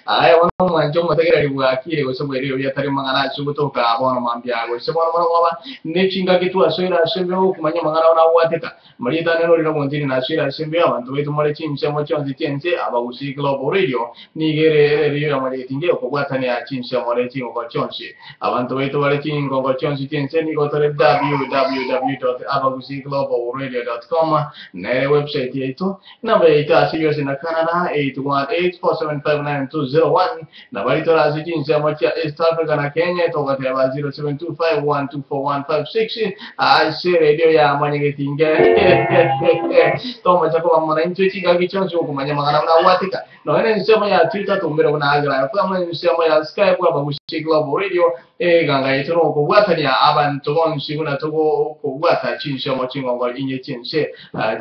Aye bono omwanche omotegereri bwakire gose bwerire oria tari mang'ana ase ogotoka bono mambia gose bono bono kwaba ne chingaki twasoire ase embe okumanya amang'ana ao nagwateka. Marieta ane norire omontini nasoire ase embe abanto baito more chinsemo chionsi chi'ense Abagusii Global Radio nigo ere eredio ya mwanyagetinge okobwatania chinsemo ne chingongo chionsi. Abanto baito bare chingongo chionsi chi'ense nigo tore www.abagusiiglobalradio.com nere website yaito. Enamba yaito ase USA na Canada 818-475-9201 na baria tore ase chinsemo chia East Africa na Kenya togoteba 0725124156 ase radio ya mwanyagetinge tomocha koba mono intwe chingaki chionsi gokomanya amang'ana buna agwateka nonya na ensemo ya Twitter tombere buna Agra FM ensemo ya Skype Abagusii Global Radio Eganga yaito nokobwatania abanto bonsi buna togokobwata chinsemo chingongo inye chi'ense,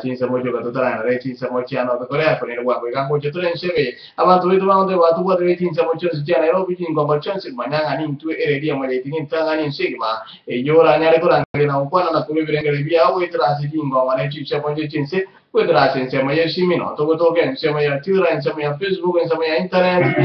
chinsemo chioka totaranare chinsemo chia North Korea, korende bwango iga ngocha tore ense eye. Abanto baito bagontebia batobwatire chinsemo chionsi chia Nairobi, chingongo chionsi, manya ng'a nintwe eredio emo yaito nintang'ani ense egima, eyio oranyare korangeria na gokwana na korwa ebirengererio biao goetera ase chingongo ne chinsemo inche chi'ense. Goetera ase ensemo y'esimino, togotoka ensemo ya Twitter, ensemo ya Facebook, ensemo ya internet,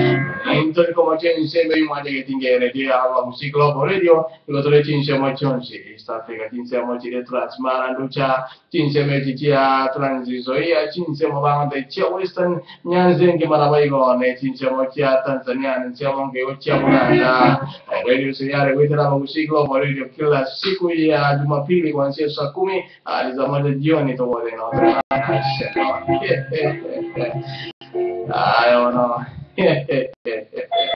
intori komocha ensemo eyio mwanchegeti ngeredio ya Abagusii Global Radio, nigo tore chinsemo chionsi East Africa, chinsemo chiria Transmara, Nducha, chinsemo echi chia Trans Nzoia, chinsemo bagonte chia Western, Nyanza engima naboigo ne chinsemo chia Tanzania, nensemo nkeigo chia Buganda. Radio Seyare goetera Abagusii Global Radio kila siku ya Jumapili kuanzia saa kumi hadi saa moja jioni tobwate Aya bono.